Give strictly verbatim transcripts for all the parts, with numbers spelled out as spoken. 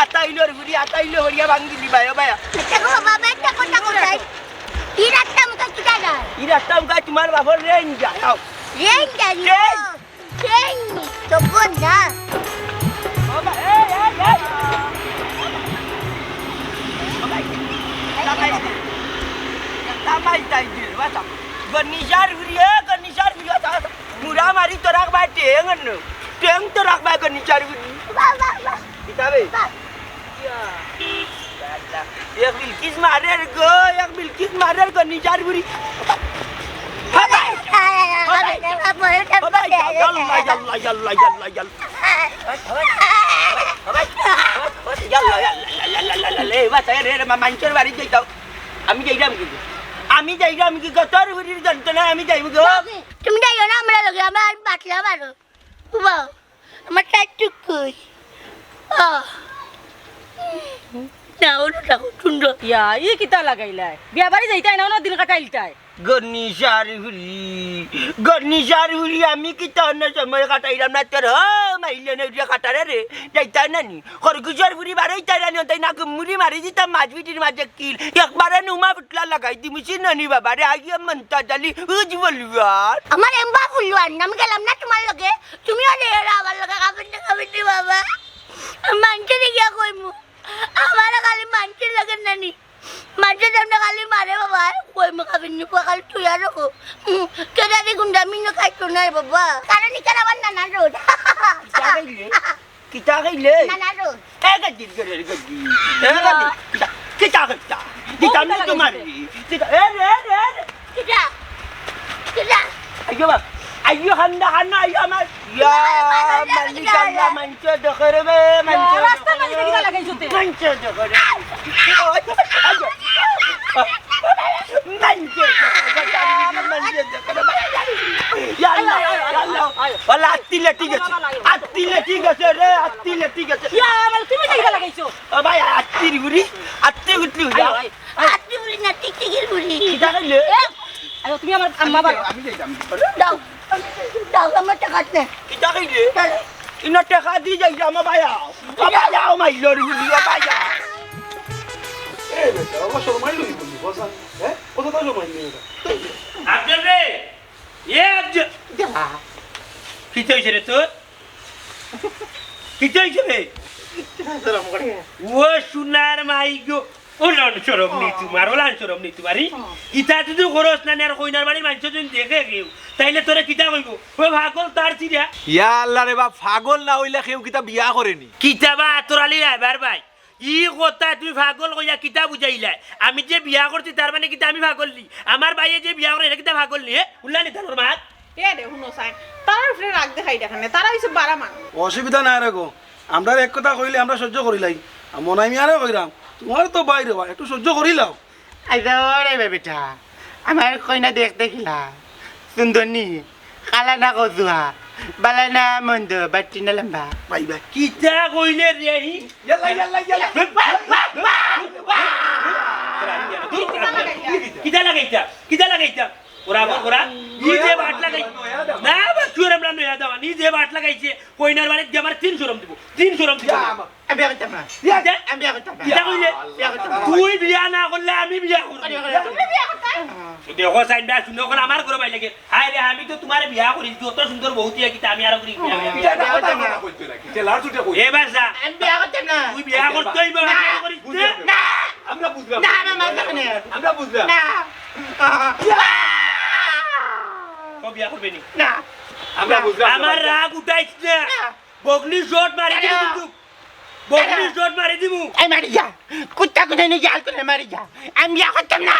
আতাইলর হুরি, আতাইলো হরিয়া ভাঙ্গিলি বায়ো বায়া। দেখো বাবা, একটা কথা কোথায়? ই রাস্তা মুখে কিটা যায়? ই রাস্তা মুখে তোমার বাপর রেঞ্জ যায়। আও। রেঞ্জ যায়? রেঞ্জ। রেঞ্জ। তখন না। বাবা, এই, এই, এই। বাবা, এই, বাবা, এই। বাবা, এই, এই, এই, বাবা। গনিশার হুরি, এ, গনিশার হুরি, বাবা। মুরা মারি তো রাখবা, টেং আনো। টেং তো রাখবা, গনিশার হুরি। বাবা, বাবা। কিতাবে? এক বিলকিস মারের গো, এক বিলকিস মারের গো, নিজার বুড়ি। ইয়াল্লা, ইয়াল্লা, ইয়াল্লা, ইয়াল্লা, ইয়াল্লা। ইয়াল্লা, ইয়াল্লা, ইয়াল্লা, ইয়াল্লা, ইয়াল্লা। এ, বাচ্চা, এ, রে, রে, মা-, মাইনষর বাড়ি যাইতাও। আমি যাইরাম কি গো? আমি যাইরাম কি গো? তোর বুড়ির যন্ত্রণায় আমি যাইব গো। তুমি যাইও না, আমরা লগে, আমরা আর বাঁচলাম আরো। বাবা। আমার টাইট টুক কই? আহ। না, ওটা দেখো, সুন্দর। ইয়া, ই কিতা লাগাইলায়? বিয়া বাড়ি যাইতায় না, অনো দিন কাটাইলতায়। গনিশার হুরি, গনিশার হুরি, আমি কিতা অন্য সময় কাটাইলাম না তোর, হ, মাইলে না উঠিয়া কাটারে রে, যাইতায় না নি? খরগোশর হুরি বারইতায় না নি, তাই না মুড়ি মারি দিতাম মাছ বিটির মাঝে কিল, একবারে নুমা ফুটলা লাগাই দিমু, চিনো নি বাবা রে, আইয়ে মন্তা জালি, উজ বলুয়ার। আমার এম্বা ফুলুয়ার, আমি গেলাম না তোমার লগে। তুমিও নেই এরা আমার লগে কাবিন নি, কাবিন নি বাবা। মানষে দেখিয়া কইমু। আমারে খালি মানষে লাগে নানি। মানষে যেমনে খালি মারে বাবা, কইমু কাবিন নি, খালি তুই আর রাখো। হুম, কে জানি গুন্ডা মিনো খাইতো না রে বাবা। কারণ ইকার আমার নানা রোড। কিতা কইলে? কিতা কইলে? নানা রোড। এ গাদি, গাদি, গাদি। এ গাদি। কিতা, কিতা, কিতা? দিতাম নি তোমারে। দিতা-, এ রে, এ রে, এ রে। কিতা? কিতা? আইও বা, আইও হান্দা, হান্দা, আইও আমার। ইয়া, মালিক আল্লাহ, মানষে দেখে রে বে, মানষে রাস্তা দেখে। মাঝে কিতা লাগাইছো তে? মানষে দেখে রে। আইও, আইও। মানষে দেখে রে, মানষে দেখে রে। ইয়া আল্লাহ, ইয়া আল্লাহ। ওলা আত্তি লেটি গেছে। আত্তি লেটি গেছে রে, আত্তি লেটি গেছে। ইয়া, আমার তুমি কিতা লাগাইছো? ও ভাই, আত্তির গুড়ি, আত্তি গুটলি হইয়া। আইও, আইও। আত্তি বুড়ি না, টিকটিকির বুড়ি। কিতা কইলে? এ, আইও, তুমি আমার আম্মা বাড়ি। আমি যাইতাম। দাও, দাও, আমার টেকা দে। কিতা কইলে? দাও। ইনো টেকা দি যাইতাম, বায়া। বায়া, ও মাইলর গুড়ি, বায়া। এ বেটা, ও শরমাই লই বলি, বসা। হ্যাঁ? ও তো শরমাই লই এটা। আফজল রে, এ আফজল। কিতা অইছে রে তোর? কিতা অইছে রে? ও সোনার মাই গো। ও লান শরম নি তোমার, ও লান শরম নি তোমার, ই? ইতা যদি করস না, আর কইনার বাড়ির মানষে যদি দেখে কেউ, তাইলে তোরে কিতা কইবো? ও পাগল তার চিরা। ইয়া আল্লাহ রে বাপ, পাগল না অইলে কেউ কিতা বিয়া করে নি? কিতা বা তোর আলি রায়বার ভাই? ই কথা তুমি পাগল কইয়া কিতা বুঝাইলায়? আমি যে বিয়া করছি, তার মানে কিতা আমি পাগল নি? আমার ভাইয়ে যে বিয়া করে, এটা কিতা পাগল নি, হে? উল্লা নি তানোর মাত? এ রে, হুনো চাই, তারার উপরে রাগ দেখাই দেখানে, তারা অইছে বাড়া মানুষ। অসুবিধা নাই রে গো, আমরার এক কথা কইলে আমরা সহ্য করিলাই। আর মনাই মিয়ারে কইরাম, তোমার তো বাইরে বা, একটু সহ্য করিলাও। আইচ্ছা, ওরে বেটা, আমার কইনা দেখতে কিলা? সুন্দর নি? কালা না কচুয়া? বালা না মন্দ? বাট্টি না লম্বা? ভাই, ভাই। কিতা কইলে রে হি? ইয়াল্লা, ইয়াল্লা, ইয়াল্লা। কিতা লাগাইতা? কিতা লাগাইতা? ওরা আবার ওরা? ই যে বাট লাগাই-, না, বা, চুয়ার আমরা নয়া দাওয়া। ই যে বাট লাগাইছে, কইনার বাড়িত গিয়া আমার তিন শরম দিব। তিন শরম দিব। ইয়া, আমা-, আমি বিয়া করতাম না। ইয়া, কিতা? আমি বিয়া করতাম না। কিতা কইলে? বিয়া করতাম না। তুই বিয়া না করলে আমি বিয়া করব। আমি বিয়া করতাম না। তুমি বিয়া করতাম। দেখো, সাইন ভাই, শুনো, এখন আমার ঘরে ভাই লাগে। হায় রে, আমি তো তোমারে বিয়া করি, যত সুন্দর বউ দিয়া কিতা আমি আরো করি বিয়া। আমি বিয়া করতাম না। এ বাসা। আমি বিয়া করতাম না। তুই বিয়া করতে অইব, না। বিয়া করিস না। না। আমরা বুঝলাম। না, না, না, না। আমরা বুঝলাম। না। তো বিয়া করবে নি? না। আমরা বুঝলাম। আমার রাগ উঠাইস না। না। বগলি শট মারি দিমু কিন্তু। বগলি শট মারি দিমু। এই মারি যা। কুত্তা কুত্তা নিয়ে জাল করে মারি যা। আমি বিয়া করতাম না।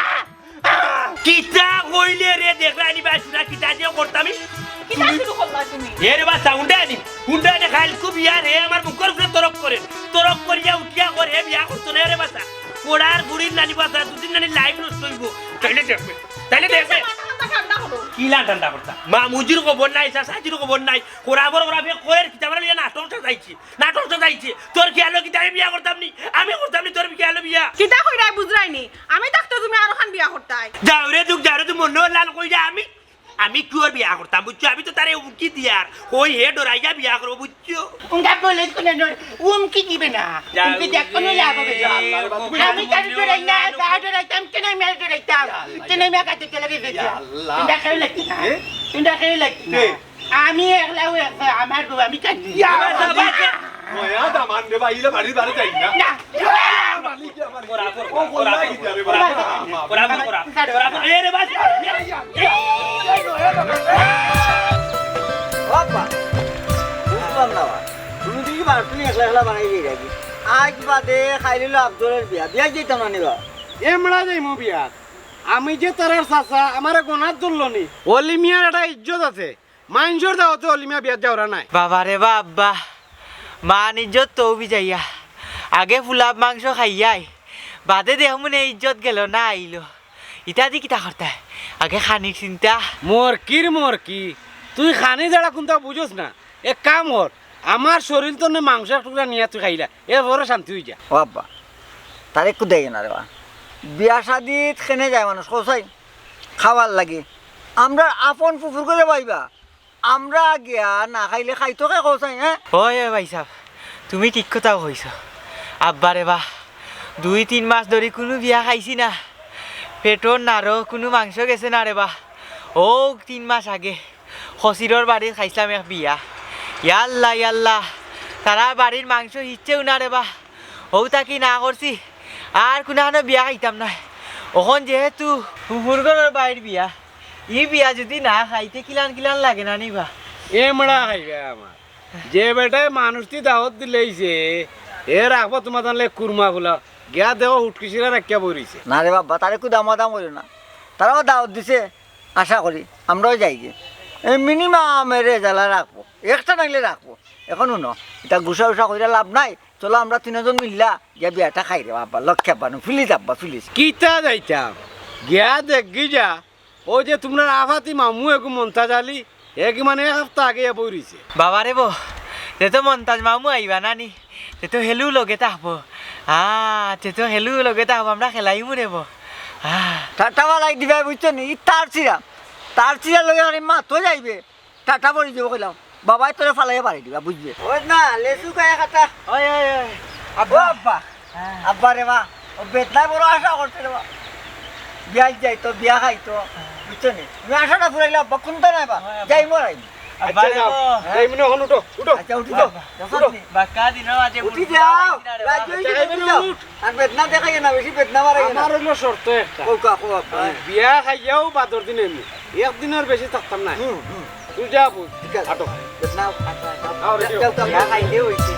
কিতা কইলে রে, দেখরা নি বা, শুনা কিতা যে করতাম আমি? কিতা শুরু করলা তুমি? এ রে বা, সাউন্ডে আনি। হুন্ডা এনে খাইল খুব ইয়ার হে, আমার মুখর উপরে তরক করে। তরক করিয়া উঠিয়া করে, হে বিয়া করতো না রে বাসা। কোড়ার গুড়ির নানি বাসা, দুদিন নানি লাইফ নষ্ট হইব। তাইলে দেখবে। তাইলে দেখবে। মাথা মাথা ঠান্ডা হলো। কিলা ঠান্ডা করতা? মা মুজির খবর নাই, চাচাজির খবর নাই। কোড়া বড় কোড়া বিয়ে করে কিতা বলে নাটক সাজাইছি। নাটক সাজাইছে। তোর খেয়ালো কিতা আমি বিয়া করতাম নি? আমি করতাম নি তোর খেয়ালো বিয়া। কিতা কইরায় বুঝরায় নি? আমি থাকতে তুমি আরো খান বিয়া করতায়। যাও রে দুঃখ, যাও রে তুই মনে লাল কইরা আমি। আমি কিওর বিয়া করতাম, বুঝছো? আমি তো তারে হুমকি দিয়ার, কই হে ডরাইয়া বিয়া করবো, বুঝছো? উনকা বলে কোন ডর-, হুমকি দিবে না। যা, হুমকি দিয়া কোনো লাভ হবে না। এ, আমি তারে ডরাই না, যা ডরাইতাম, কেন আমি আর ডরাইতাম? কেন আমি আর কাছে চলে গেছে? ইয়া আল্লাহ। তুমি ডাকেও লাগি না। এ? তুমি ডাকেও লাগি না। কে? আমি একলা, ও একলা, আমার বউ, আমি কান্দি। ইয়া আল্লাহ। ময়া দামান রে ভাই, ইলা বাড়ি বাড়ি যাই না। না। ইয়া মালিক, ইয়া মালিক। করা, করা, ও, করা, করা, করা, করা, করা, করা, করা, করা। এ রে ভাই। বাবা, বুঝলাম না বা। তুমি দেখি বার, তুমি একলা একলা বানাই দিয়ে যাবি। আজ বাদে খাইলে আব্দুলের বিয়া। বিয়া যেতাম না নি বা। এমরা যাইমু বিয়া। আমি যে তারার চাচা, আমারে গোনাত ধরলো নি। অলি মিয়ার একটা ইজ্জত আছে। মাইনষর দাওয়াতে অলি মিয়া বিয়াত যাওরা নায়। বাবা রে বাবা, মান ইজ্জত তো উবি যাইয়া। আগে ফুলাব মাংস খাইয়াই, বাদে দেখমু নে ইজ্জত গেল না আইলো। ইতা দি কিতা করতায়? আগে খানির চিন্তা। মরকির মরকি, তুই খানি যারা কুনতা বুঝোস না। এক কাম কর, আমার শরীর তো নে মাংস এক টুকরা নিয়া তুই খাইলা, এরপরে শান্তি হই যা। ও আব্বা, তারে কুদাই না রে বা। বিয়া শাদিত খেনে যায় মানুষ, কোথায়? খাওয়ার লাগি। আমরা আপন ফুফুর করে পাইবা। আমরা গিয়া না খাইলে খাইতো কে কও চাই, হ্যাঁ? অয়, অয় ভাইসাব, তুমি ঠিক কথাউ কইছো। আব্বা রে বা, দুই তিন মাস ধরি কুনু বিয়া খাইছি না, পেটর নাড়ো কুনু মাংস গেছে না রে বা। অউ তিন মাস আগে খসিরর বাড়িত খাইছলাম এক বিয়া। ইয়াল্লা, ইয়াল্লা, তারার বাড়ির মাংস হিচ্ছেউ না রে বা। অউ থাকি না করছি, আর কুনাখানো বিয়া খাইতাম নায়। অখন যেহেতু ফুফুর ঘরর বাইর বিয়া, ই বিয়া যুদি না খাই, তে কিলান কিলান লাগে না নি বা? এমরা খাইবে আমার। যে বেটায় মানুষটি দাওয়াত দিলাইছে, হে রাখবো তোমার জানলে কুরমা গুলা। গিয়া দেখো হুটকি শিরা রাখিয়া বই রইছে। না রে বাবা, তারে কুদামাদাম করিও না। তারাও দাওয়াত দিছে, আশা করি। আমরাও যাইগি। এ মিনিমাম এরে জ্বালা রাখবো। একটা নাইলে রাখবো। এখন হুনো, ইতা গুসা উসা কইরা লাভ নাই। চলো আমরা তিনজন মিল্লা গিয়া বিয়াটা খাই রে বাবা। লক্ষ্মী আব্বা নু, প্লিজ আব্বা, প্লিজ। কিতা যাইতাম? গিয়া দেখগি যা। অউ যে তুমরার আফাতি মামু এগু মন্তাজ আলী, এগু মানে এক হাপ্তা আগে ইয়া বই রইছে। বাবা রে বো, তে তো মন্তাজ মামু আইবা না নি? তে তো হেলু লগে থাকবো। আ, তে তো হেলু লগে থাকবো, আমরা খেলাইমু রে বো। আ। ঠাট্টা বালাই দিবা বুঝছো নি? ই তার চিরা। তার চিরা লগে খালি মাতো যাইবে। ঠাট্টা পড়ি যাবো কইলাম। বাবায় তোরে ফালাইয়া বাড়ি দিবা, বুঝবে? ওই না, লেসু কায়া খাতা। ওই, ওই, ওই। ও আব্বা। আব্বা। হ্যাঁ। আব্বা রে বা, ও বেদনায় বড় আশা করছে রে বা। বিয়া যাইতো, বিয়া খাইতো, বুঝছো নি? তুমি আশাটা ফুরাইলে আব্বা, কুনতা নাই বা? হ্যাঁ, আব্বা। যাই মরাই। আব্বা আচ্ছা, রে যাও। বা। এই মনে অখন উঠো, উঠো। আচ্ছা, উঠি যাও। উঠো। বাক্কা দিনর মাঝে উঠি মুরগি যাও। খাওয়াইছি না রে বা। রাজি হইছে, আচ্ছা, উঠি যাও। উঠ। আর বেদনা দেখাইও না, বেশি বেদনা বাড়াইও না। আমার অইলো শর্ত একটা। কও কা, কও আব্বা। হ্যাঁ। বিয়া খাইয়াউ বাদর দিন এমনি। একদিনর বেশি থাকতাম না। হুম, হুম। তুই যা বুঝ। ঠিক আছে। আটো। নাও। আও, রেডি যাও, হও। যাও, যাও। না খাইলে হইছে।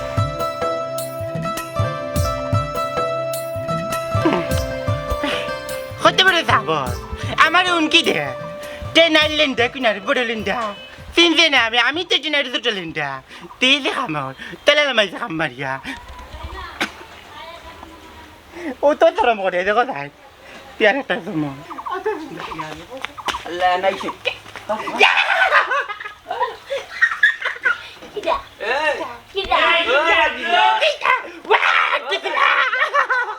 কত বড় সাহস। আমারে হুমকি দে। তে নাইলেন দে, কিনারে বড় লেন্ডা। চিনছে না আমি, আমি তো চিনারি ছোট লেন্ডা। তেলে খামার, তেলে লামাইছে খাম মারিয়া। ও তো ধরম করে, দেখো তাই। পেয়ার একটা জমা। আল্লাহ, নাই সে। কিডা? এই। কিডা? এই, কিডা? কিডা? ওয়া, কিডা?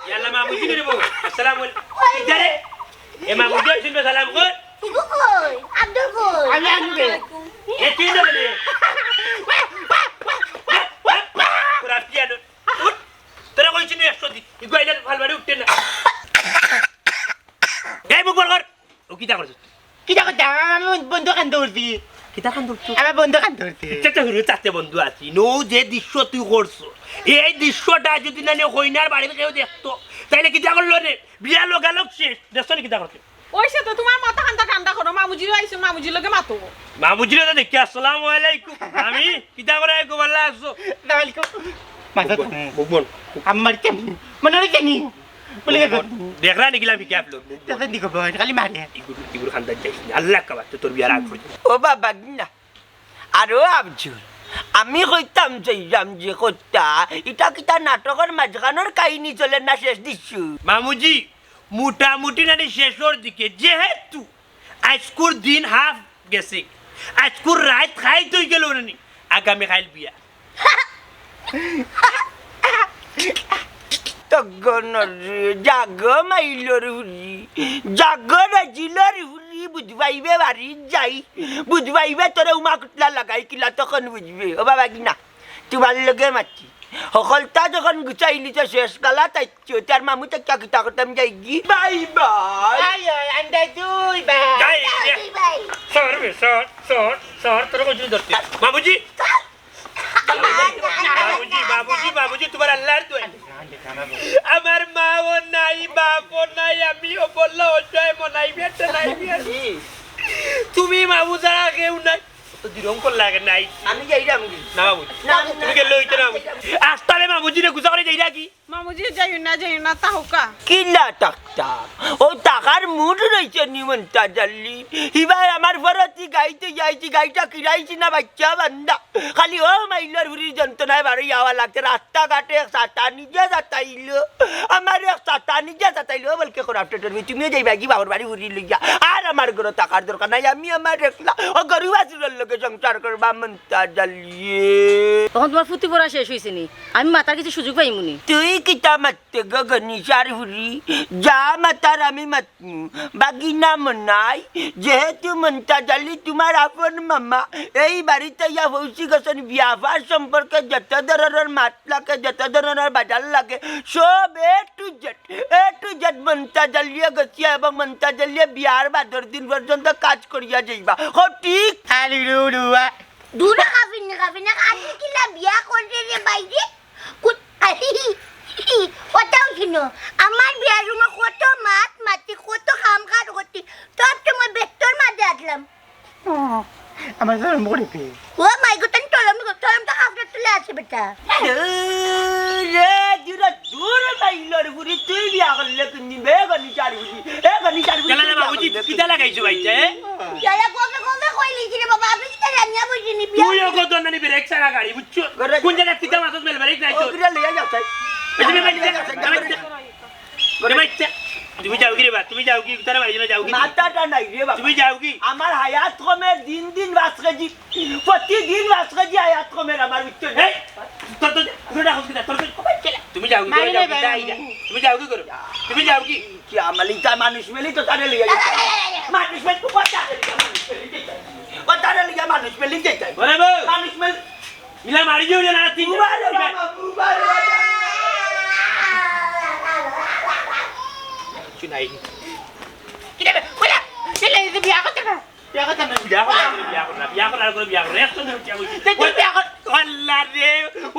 ইয়াল্লা, মামুজি রে বউ। আসসালামু আলাইকুম। ওই। কিডা রে? এ মামুজি, শুনবে সালাম কর। ইগু কই? আব্দুল কই? আমি আনবে। এ কি ধরনের? তোরা কি আনো? উঠ। তোরা কইছি না একশো দি। ইগু আইলে ফালবাড়ি উঠতে না। এই মুখ বন্ধ কর। ও কিতা করছিস? কিতা করতাম? আমি বন্ধু কান ধরছি। কিতা কান ধরছো? আমার বন্ধু কান ধরছে। ইচ্ছা তো হুরু চাতে বন্ধু আছি। নো যে দৃশ্য তুই করছো। এই দৃশ্যটা যদি না নে হইনার বাড়ির কেউ দেখতো, তাইলে কিতা করলো রে? বিয়া লোকালোক শেষ। দেখছো নি কিতা করতে? ওই সে তো তোমার মাথা ঠান্ডা ঠান্ডা করো। মামুজিরও আইছো, মামুজির লগে মাতো। মামুজিরে তো দেখি, আসসালামু আলাইকুম। আমি কিতা করে আইকো, ভালা আছো? আসসালামু আলাইকুম। মাথা মুখ বন, মুখ বন। আমার কেন? মনে হয় কেন? বলে গেল। দেখরা নিকিলাম কি ক্যাপ লোক? তাতে দিকে বয়, খালি মারে। ইগুর, ইগুর খান্দাত যাইস না। আল্লাহ কাবা, তো তোর বিয়ার আগ পর্যন্ত। ও বাবা, না। আরো আফজল, আমি কইতাম চাইলাম যে কথা, ইটা কিতা নাটকর মাঝখানোর কাহিনী চলে না শেষ দৃশ্য? মামুজি, মোটামুটি নানি শেষর দিকে, যেহেতু আইজকুর দিন হাফ গেছে, আইজকুর রাইত খাইত হই গেল নানি, আগামী খাইল বিয়া। তগনর জাগ মাইলর হুলি, জাগ রাজিলর হুলি। ই বুঝবাইবে বাড়িত যাই, বুঝবাইবে তোরে উমা কুটলা লাগাই কিলা তখন বুঝবে। ও বাবা কি না, তুমার লগে মাতি। হকলতা যখন গুছাইলি তো শেষ গালা তাইছো, তার মামু তো কিয়া কিতা করতাম যাই গি। Bye bye. আয়, আয়, আন্ডা দুই বাই। যাই, যাই। দুই বাই। সর বে, সর, সর, সর, তোর কইছি ধরতে। মামুজি। বাবুজি, বাবুজি, বাবুজি, তুমার আল্লার দোয়াই। আমার মাও নাই, বাপও নাই, আমিও বললো অসহায় মনাই বেটা নাই বেটা। তুমি মামু ছাড়া কেউ নাই। তো দুরম কর লাগে নাই। আমি যাইরাম কি? না বাবুজি। না, আমি তুমি গেলে হইতে না বাবুজি। আস্তালে মামুজি রে গুছা করে যাইরা কি? মামুজি, যাইও না, যাইও না, তাহুকা। কিলা টাকটা? ও টাকার মুড রইছে নি মন্তাজ আলী। ইবার আমার ফরতি গাইতে যাইছি, গাইটা কিরাইছি না বাচ্চা বান্দা। খালি ও মাইলর হুরির যন্ত্রণায় বারো যাওয়া লাগছে। রাস্তাঘাটে এক সাতা নিজে যাতাইলো, আমার এক সাতা নিজে যাতাইলো। ও বলকে খরাপ টেটর বি, তুমিও যাইবা কি বাবার বাড়ি হুরি লইয়া, আর আমার ঘরো থাকার দরকার নাই। আমি আমার একলা ও গরু বাছুরর লগে সংসার করবা মন্তাজ আলী। তখন তুমার ফুতি পড়া শেষ হইছে নি? আমি মাতার কিছু সুযোগ পাইমু নি? তুই কিতা মাততে গো গনিশার হুরি? যা মাতার আমি মাতমু। বাগিনা মনাই, যেহেতু মন্তাজ আলী তুমার আপন মামা, এই বাড়িত আইয়া পৌঁছি গেছেন, বিয়া-বাড়ি সম্পর্কে যত ধরনর মাত লাগে, যত ধরনর বাজার লাগে, সব A to Z, A to Z Montaj আলীয়ে গছিয়া এবং মন্তাজ আলীয়ে বিয়ার বাদর দিন পর্যন্ত কাজ করিয়া যাইবা। হো ঠিক? আলু রু রুয়া। দুরা কাফিন না, কাফিন না, আজকে কিলা বিয়া করলে রে বাইরে? কুত-, ওটাও শুনো, আমার বিয়ার রুমে কত মাত মাতি, কত কাম কাজ করতি, সব সময় বেস্তর মাঝে আসলাম। ও, আমার জরম করে পে। ও মাই গো, তান তলম, তলম তো কাপড় তুলে আছে বেটা। রে, দূর, দূর, মাইলর হুরি, তুই বিয়া করলে কোনদিন? বে গনিশার হুরি, এ গনিশার হুরি, কেলা তুই রে বিয়া বাবুজি, করলে কিতা লাগাইছো বাইতে, এ? কেলা কবে, কবে কইলি রে বাবা, আমি কিতা জানিয়া বুঝিনি বিয়া তুই ও করলে। কত নানি ব্রেক ছাড়া গাড়ি, বুঝছো? করে কোন জায়গায় কিতা মাথাত মেল ব্রেক নাই তো? ওগুলা লইয়া যাও, তাই। এই যে ভাই, ভাই, ভাই, ভাই, তুমি যাও কি রে বা? তুমি যাও কি? তারা বাড়ি যাও কি? মাথাটা নাই রে বাবা। তুমি যাও কি? আমার হায়াত কমের দিন দিন পাঁচ কেজি, প্রতিদিন পাঁচ কেজি হায়াত কমের আমার, বুঝছো নি? এই, তোর তো, তোর তো, তোর তো, তুমি যাও কি? মারি তুমি যাও নে, কি? মারি যাই নে। না। তুমি যাও কি করো? তুমি যাও কি? কি আমালি তা মানুষ মেলি তো তারে লইয়া যাও। মানুষ মেলি তো কথা বলে, মানুষ মেলি যাই। কথা বলে মানুষ মেলি যাই। ওরে বউ। মানুষ মেলি মিলা মারি দিও না, তিন উবারে বাবা, উবারে বাবা। কিচ্ছু নাই। কিরে বে, কইলা, কিরে, এই যে বিয়া করতে না? বিয়া করতে না, বিয়া করতে না, বিয়া করতে না, বিয়া করতে না, বিয়া করতে না, একশো জন বিয়া করতে না। তে তুই বিয়া কর। আল্লাহ রে,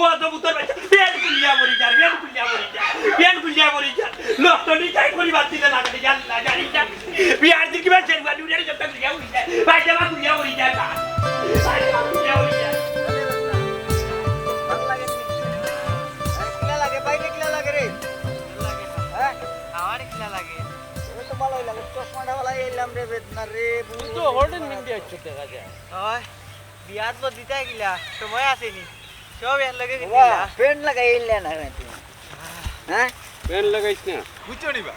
ও তো পুতর বাচ্চা, বিয়ান খুলিয়া মরি যা, বিয়ান খুলিয়া মরি যা, বিয়ান খুলিয়া মরি যা। লক্ষ নিতাই করি বাদ দিলে না, আল্লাহ জানি না। বিয়ার দিন কিবা শেরওয়ানি উড়ে সবটা খুলিয়া উড়ি যায়। পায়জামা খুলিয়া উড়ি যায়, পায়জামা খুলিয়া উড়ি যায়। ভালো লাগে নি? আরে, কিলা লাগে? বাইরে কিলা লাগে রে? হ্যাঁ? আমারে কিলা লাগে? তুমি তো ভালোই লাগে। চশমাটা ভালাই এলাম রে, বেদনা রে। তুই তো হোর্ডিং নিন্দি আইছো দেখা যায়। ওই, বিয়াত বদিতা গিলা, সময় আছে নি? সব এর লগে বাবা, কিনলা। প্যান্ট লাগাইলে না কেন তুমি? হ্যাঁ? প্যান্ট লাগাইছ না? বুঝছো নি বা?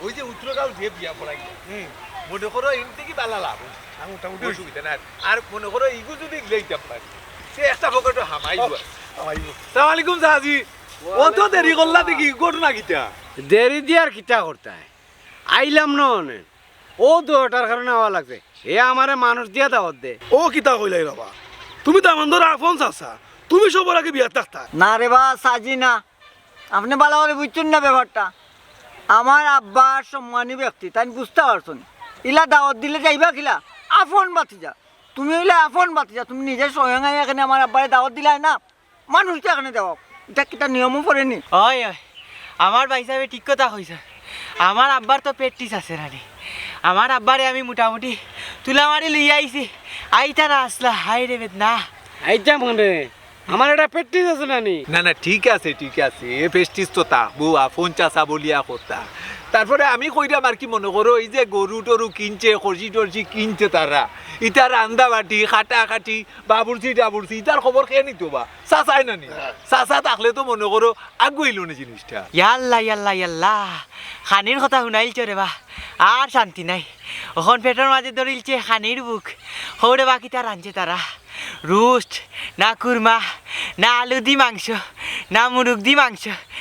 ওই যে উত্তরগাঁও যে বিয়া পড়াই, হুম। মনে করো এমনি কি বালা লাভ, আর মোটামুটি অসুবিধা নাই। আর মনে করো ইগু যদি গিলাইতাম পারি, সে একটা পকেটে হামাই ও, দুয়া। হামাই দুয়া। সালাম আলাইকুম চাচি। ও তো দেরি করলা দেখি, ঘটনা কিতা? দেরি দিয়ার কিতা করতায়? আইলাম না অনে। ও তো ওটার কারণে আওয়া লাগছে। হে আমারে মানুষ দিয়া দাওয়াত দে। ও কিতা কইলাই বাবা? তুমি তো আমার ধরো আপন চাচা। তুমি সবার আগে বিয়াত থাকতা। না রে বা, সাজি না। আপনে ভালা করি বুঝছইন না ব্যাপারটা। আমার আব্বার সম্মানী ব্যক্তি, তাইন বুঝতা পারছইন। ইলা দাওয়াত দিলে যাইবা কিলা? আপন ভাতিজা। তুমি অইলা আপন ভাতিজা, তুমি নিজে স্বয়ং আইয়া এখানে আমার আব্বারে দাওয়াত দিলায় না। মানুষ তো এখানে দেওয়া, ইটা কিতা নিয়মও পড়েনি? অয়, অয়, আমার ভাইসাবে ঠিক কথা কইছইন। আমার আব্বার তো প্র্যাকটিস আছে নানি। আমার আব্বারে আমি মোটামুটি তুলা মারি লইয়া আইছি। আইতা না আসলা, হায় রে বেদনা। আইতাম কেনে? আমার এটা প্র্যাকটিস আছে নানি। না, না, ঠিক আছে, ঠিক আছে। এ প্র্যাকটিস তো থাকবো, আপন চাচা বলিয়া কথা। তারপরে আমি কইরাম আর কি, মনে করো, এই যে গরু টরু কিনছে, খসি টসি কিনছে তারা, ইতার রান্দা বাটি, কাটা কাটি, বাবুর্চি টাবুর্চি, ইতার খবর কে নিতো বা? চাচায় না নি? হ্যাঁ। চাচা থাকলে তো মনে করো আগুয়াইলো না জিনিসটা। ইয়াল্লা, ইয়াল্লা, ইয়াল্লা। খানির কথা হুনাইলছো রে বা। আর শান্তি নাই। অখন পেটর মাঝে ধরিলছে খানির ভুক। হউ রে বা কিতা রানছে তারা। রোস্ট, না কুরমা, না আলু দি মাংস, না মুরুগ দি মাংস,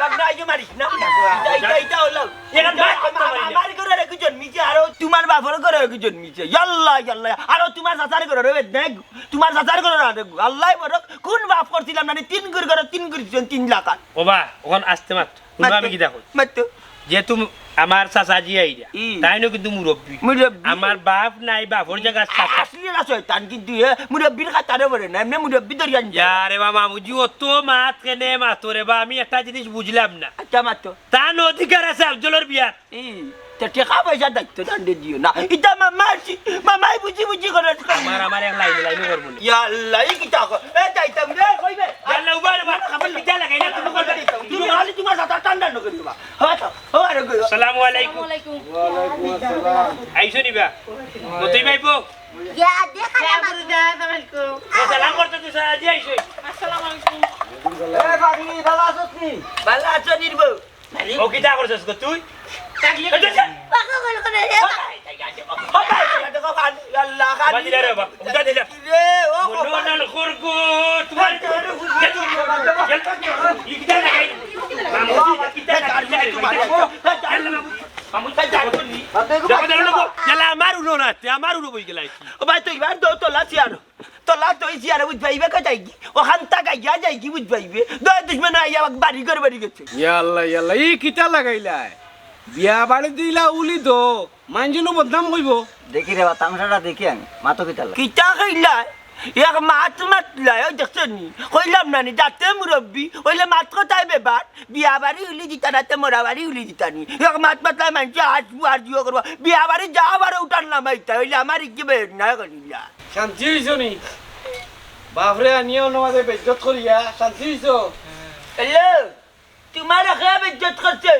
বাগনা, আইও মারিস না। ইটা, ইটা, ইটা হলো। এরা বাপ আমার, মারিস না। আমার ঘরর এগু জন্মিছে, আরো তুমার বাপর ঘরর এগু জন্মিছে। ইয়াল্লা, ইয়াল্লা। আরো তুমার চাচার ঘরর, ও বেদনা, তুমার চাচার ঘরর আর এগু। আল্লায় বড়, কুন বাপ করছিলাম না, তিন গুর ঘরর তিন গুর দিছইন, তিন লাখ আর। ওবা, অখন আস্তে মাত। হুনো, আমি কিতা কই? মাত্র। যেহেতু আমার চাচাজি আইরা, ই। তাইনও কিন্তু মুরব্বি। মুরব্বি। আমার বাপ নাই, বাপর জাগাত চাচা। আসলে না শয়তান কিন্তু, এ, মুরব্বির খাতারে পড়ে না, এমনে মুরব্বি ধরিয়া আনছে। ইয়ারে বা মামুজি, অত মাত কেনে মাতো রে বা, আমি একটা জিনিস বুঝলাম না। আচ্ছা, মাতো। তান অধিকার আছে আফজলর বিয়াত। ই, তে টেকা পয়সা দায়িত্ব তানরে দিও না। ইটা মামা আছি, মামাই বুঝি বুঝি করে। আমার, আমার এক লাইনে লাইনে করবো না। ইয়া আল্লাহ, ই কিতা কর? এ, যাইতাম রে, কইবে। ইয়াল্লা, উবা রে বা, খাবার লিজা লাগাই না, তুমি করবে। তুমি খালি তুমার চাচা টান টান করে দিবা। হ্যাঁ তো, হ্যাঁ রে, কইবা। আসসালামু আলাইকুম। ওয়ালাইকুম। ওয়ালাইকুম আসসালাম। আইছো নি বা? মতই ভাইবো? ইয়া, দেখা না, মা। ও, সালাম করতে তো সারা দিয়ে আইছো। আসসালামু আলাইকুম। এ, পাগলি, ভালা আছস নি? ভালা আছো, নির্বো? ও, কিতা করছস গো তুই? পাগল করে রে। ও ভাই, দেখো, খান, আল্লাহ, খান। বাবা, দিলে রে বাবা, উঠা দিলে। রে, ও, মনো না খরগো, তোমার। ই কিতা লাগাই? মামু, কিতা লাগাই? মামু, দেখো, দেখো, দেখো। ইয়ালা, আমার উনো না, তে আমার উনো বই গেলাই। ও ভাই, তুই বার দো, তোলা চেয়ার। তোলা তো এই চেয়ারে বুঝ পাইবে, কই যাইগি? ওখান তাক আইয়া যাইগি, বুঝ পাইবে। দয় দুশমন আইয়া বাড়ি ঘর বাড়ি গেছে। ইয়াল্লা, ইয়াল্লা, ই কিতা লাগাইলায়? বিয়া বাড়ি দিলা উলি দো, মানজনও বদনাম কইবো। দেখি রে বা, তামশাটা দেখি আমি, মাতো কিতা লাগে। কিতা কইলায়? এক মাত মাতলায়, ওই দেখছো নি? কইলাম না নি, যাতে মুরব্বি, অইলে মাত কথায় বেবার, বিয়া বাড়ি উলি দিতা না, তে মরা বাড়ি উলি দিতা নি। এক মাত মাতলায় মানষে আজ বুয়ার জিও করবা, বিয়া বাড়ি যাও বারো উঠার নামাইতা, অইলে আমার ইজ্জে বের না করিলা। শান্তি অইছো নি? বাফরে আনিয়া অনো মাঝে বেইজ্জত করিয়া, শান্তি অইছো? হ্যালো, তুমারে কে বেইজ্জত করছে?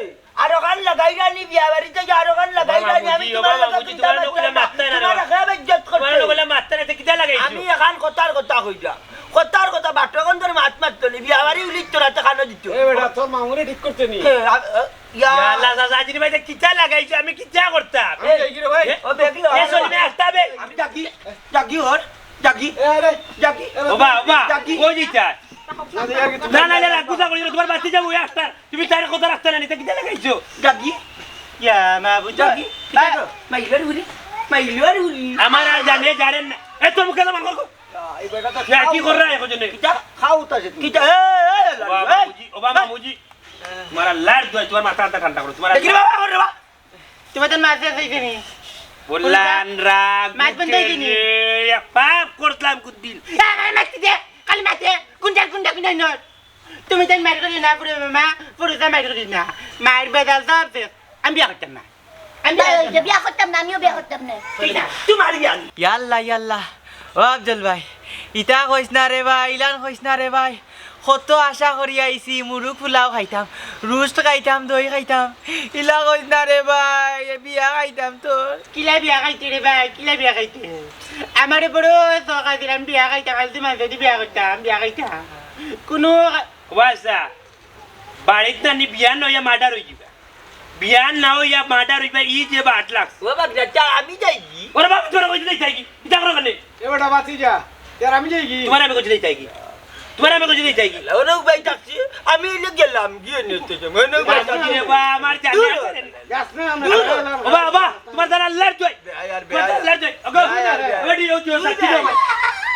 আরোখান লাগাইরানি, বিয়া বাড়িত যাইয়া আরোখান লাগাইরানি, আমি তুমার লগে চিন্তা মাততাম না। তুমারে কে বেইজ্জত করছে? আমি এখান কথার কথা কইরাম। কথার কথা, বাট্টগন্ধর মাত মাততো নি, বিয়া বাড়ি উলিত তোরা তো খানো দিত। এ বেটা, তোর মামুরে ঠিক করতে নি। এ, আ, আ, ইয়া। ইয়া আল্লাহ, চাচা, আজির বাইতে কিতা লাগাইছো? আমি কিতা করতাম? আমি যাই কি রে ভাই? এ, ও দেখলো, এ, চলবে, আস্তে হবে। আমি যাগি, যাগি ওর, যাগি, এ, আরে। যাগি। ওবা, ওবা, যাগি। কই দিতা? না, না, না, না, গুছা করি না, তুমার বাতি যাবো, ওই একটা। তুমি তার কথা রাখতে না, নিতে কিতা লাগাইছো? যাগি। ইয়া, মা, বুঝো? যাগি। কিতা গো? মাইলর উলি, মাইলর উলি। আমার আর জানে, জানেন না। এ, তোর মুখে তো মার কর। এই বেটা তো ইয়া, কি খাও। কর রে, এখন জন্য? কিতা? খাও তো আছে তুমি। কিতা? এ, এ, এ, ওবা, এ, মামুজি, ওবা, এ। মামুজি। তুমার আল্লাহর দোয়াই, তুমার মাথা আনতে ঠান্ডা করো, তুমার দেখি রে বাবা, ওরে বাবা। তুমি তার মাঝে যাইতে নি। বললাম, রাগ মাছ বন্ধ হয়ে যায়নি। উঠে রে, এক পাপ করলাম কোন দিন? এ, এ, মারতে দে, খালি মারতে, কোন যার, কোন যার, কোন যার, নর। তুমি তাই মার করি না, পুরো মা, পুরো যা মার করি না। মার বেদাল সব শেষ। আমি বিয়া করতাম না। আমি বিয়া করতাম না। বিয়া করতাম না, আমিও বিয়া করতাম না। ঠিক আছে, তুমার বিয়া। ইয়াল্লা, ইয়াল্লা। ও আফজল ভাই, ইতা কইস না রে ভাই, ইলান কইস না রে ভাই। কত আশা করি আইছি, মুরুগ ফুলাও খাইতাম, রুস্ট খাইতাম, দই খাইতাম। ইলা কইস না রে ভাই, এ বিয়া খাইতাম তোর। কিলা বিয়া খাইতে রে ভাই, কিলা বিয়া খাইতে? আমারে বড় সরকার দিলাম বিয়া খাইতাম, খালি তুমার যদি বিয়া করতাম, বিয়া খাইতাম। কোনো ও আচ্ছা, বাড়িত নানি বিয়া নইয়া মার্ডার অই যিবা। বিয়া না অইয়া মার্ডার অইবা, ই যে বাট লাগছে। ও বাপ, যা, যা, আমি যাই কি? ওরে বাপ, তোরা কইতে যাই কি? ইতা করো কেনে? এ বেটা, বাঁচি যা। ইয়ার আমি যাই কি? তুমার আমি কইতে যাই কি? তুমার আমি কইতে যাই কি? ওরে ভাই ডাকছি, আমি এলে গেলাম, গিয়ে নিতে যাবো। ওরে ভাই ডাকছি। রে বা, আমার জানে দূর আছে। হ। যাস না, আমরা দূর হ। গেলাম। ও বা, ও বা, তুমার দ্বারা আল্লাহর দোয়াই। বেয়াই আর তুমার বেয়াই। দ্বারা আল্লাহর দোয়াই। ওগো, বেয়াই আর বেয়াই। ওগো, তুই ওই যে তুই সাক্ষী দে।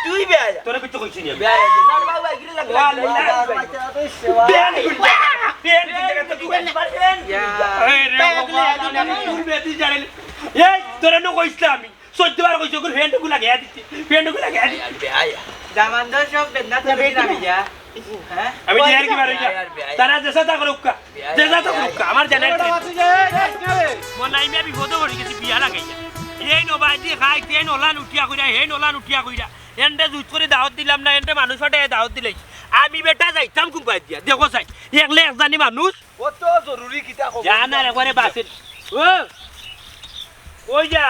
তুই বেয়াই। তোরে কিচ্ছু কইছি না। বেয়াই আর না, বাবা, এগুলো লাগবে। ও আল্লাহ। বেয়াই। বেয়াই। এই রে, ও বা, তুই বেয়াই। এই, তোরে নু কইছিলাম আমি। চৌদ্দ বার কইছি, ওগুর ফ্যানটুকু লাগাইয়া দিতে, ফ্যানটুকু লাগাইয়া দিতে। দামান্দর সব বেদনা চলে দিলাম ইয়া। হ্যাঁ? আমি যে আর কি মারি যা। তারা যেসা তা করুক্কা, যেসা তা করুক্কা, আমার জানার কি? মনাই মিয়া বিপদে পড়ি গেছি বিয়া লাগাইয়া। এই নবায়দি খাই, তেন ওলান উঠিয়া কইরা, হেন ওলান উঠিয়া কইরা। এনরে জুত করি দাওয়াত দিলাম না, এনরে মানুষ পাঠাইয়া দাওয়াত দিলাইছি। আমি বেটা যাইতাম কুম্পাই দিয়া, দেখো চাই, একলে এক জানি মানুষ। ও তো জরুরি কিতা খবর? জানার একবারে বাসের। ও, কই যা?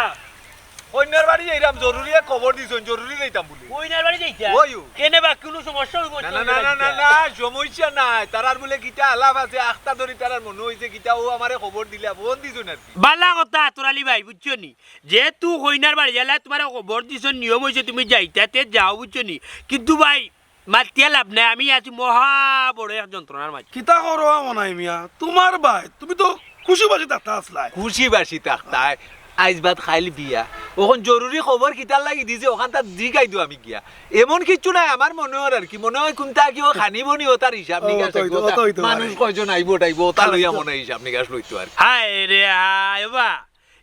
কইনার বাড়ি যাইরাম, জরুরি এক খবর দিছইন, জরুরি যাইতাম বুলি। কইনার বাড়ি যাইতা? ওই ও। কেনে বা কুনু সমস্যা অইবো না, না, না, না, না, না, সমস্যা নাই। তারার বুলে কিতা আলাপ আছে, আখতা ধরি তারার মনো অইছে কিতা, ও আমারে খবর দিলা, ফোন দিছইন আর কি। বালা কথা, তোরালি ভাই, বুঝছো নি? যেহেতু কইনার বাড়ি যাইলা, তুমারে খবর দিছইন, নিয়ম অইছে তুমি যাইতা, তে যাও, বুঝছো নি? কিন্তু ভাই, মাতিয়া লাভ নাই, আমি আছি মহা বড় এক যন্ত্রণার মাঝে। কিতা করো মনাই মিয়া? তুমার ভাই, তুমি তো খুশি বাসি থাকতা আছলায়। খুশি বাসি থাকতায়, আইজ বাদ খাইল বিয়া। অখন জরুরি খবর কিতার লাগি দিছে, অখান তার জিগাই দিও আমি গিয়া। এমন কিচ্ছু নাই, আমার মনো অর আর কি, মনো অয় কুনতা কিও খানি বনি অতার হিসাব ও, নিকাশ অতা অইতো, অতা। অতা অইতো পারে। মানুষ কয়জন আইবো টাইবো, অতা লইয়া মনো অয় হিসাব নিকাশ লইতো আর কি। হায় রে হায়, ওবা।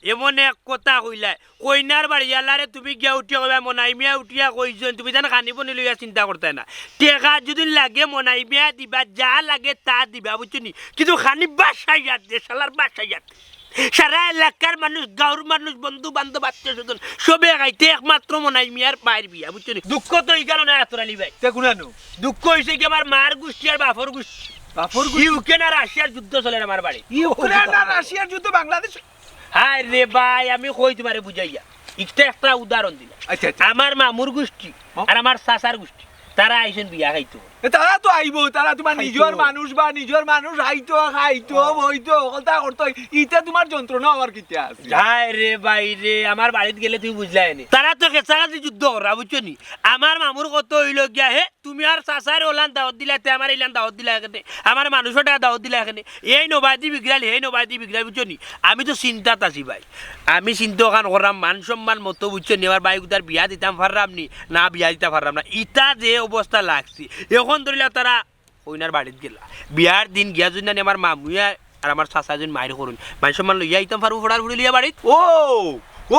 এমন এক কথা কইলায়, কইনার বাড়িআলারে তুমি গিয়া উঠিয়া কইবায়, মনাই মিয়া উঠিয়া কইছইন, তুমি যেন খানি বনি লইয়া চিন্তা করতায় না। টেকা যুদি লাগে মনাই মিয়া দিবা, যা লাগে তা দিবা, বুঝছো নি? কিন্তু খানি বাসাইয়া দে, শালার বাসাইয়া দে। সারা এলাকার মানুষ, গাঁওর মানুষ, বন্ধু বান্ধব, আত্মীয় স্বজন, সবে খাইতে একমাত্র মনাই মিয়ার ভাইর বিয়া, বুঝছো নি? দুঃখ তো ইখানো নায় আতর আলী ভাই। তে কুনানো? দুঃখ অইছে কি আমার মার গুষ্টি আর বাপর গুষ্টি। বাপর গুষ্টি? ইউক্রেন আর রাশিয়ার যুদ্ধ চলের আমার বাড়িত। ইউক্রেন আর রাশিয়ার যুদ্ধ বাংলাদেশ হায় রে ভাই, আমি কই তুমারে বুঝাইয়া। ইটা একটা উদাহরণ দিলাম। আচ্ছা, আচ্ছা। আমার মামুর গুষ্টি হ্যাঁ? আর আমার চাচার গুষ্টি, তারা আইছইন বিয়া খাইতো। এ, তারা তো আইবো, তারা তুমার খাইতো। নিজর মানুষ বা নিজর মানুষ আইতো, খাইতো, হ্যাঁ। বইতো, হকলতা করতো। ইটা তুমার যন্ত্রণা অওয়ার কিতা আছে? হায় রে ভাই রে, আমার বাড়িত গেলে তুমি বুঝলায় নি। তারা তো খেসাখাসি যুদ্ধ কররা, বুঝছো নি? আমার মামুর কথা অইলো গিয়া, হে, তুমি আর চাচারে ওলান দাওয়াত দিলায়, তে আমারে ইলান দাওয়াত দিলায় কেনে? আমার মানুষর টেকা দাওয়াত দিলায় কেনে? এই নবায়দি বিগড়াইল, হেই নবায়দি বিগড়াইল, বুঝছো নি? আমি তো চিন্তাত আছি ভাই। আমি চিন্তা অখান কররাম, মান সম্মান মতো, বুঝছো নি? আমার ভাইগুতার বিয়া দিতাম পাররাম নি, না বিয়া দিতাম পাররাম না। ইটা যে অবস্থা লাগছে, অখন ধরিলাও তারা কইনার বাড়িত গেলা। বিয়ার দিন গিয়া যুদি নানি আমার মামুয়ে আর আমার চাচায় যুদি মাইর করইন, মান সম্মান লইয়া আইতাম পারমু ফড়ার ফুড়ি লইয়া বাড়িত? ও,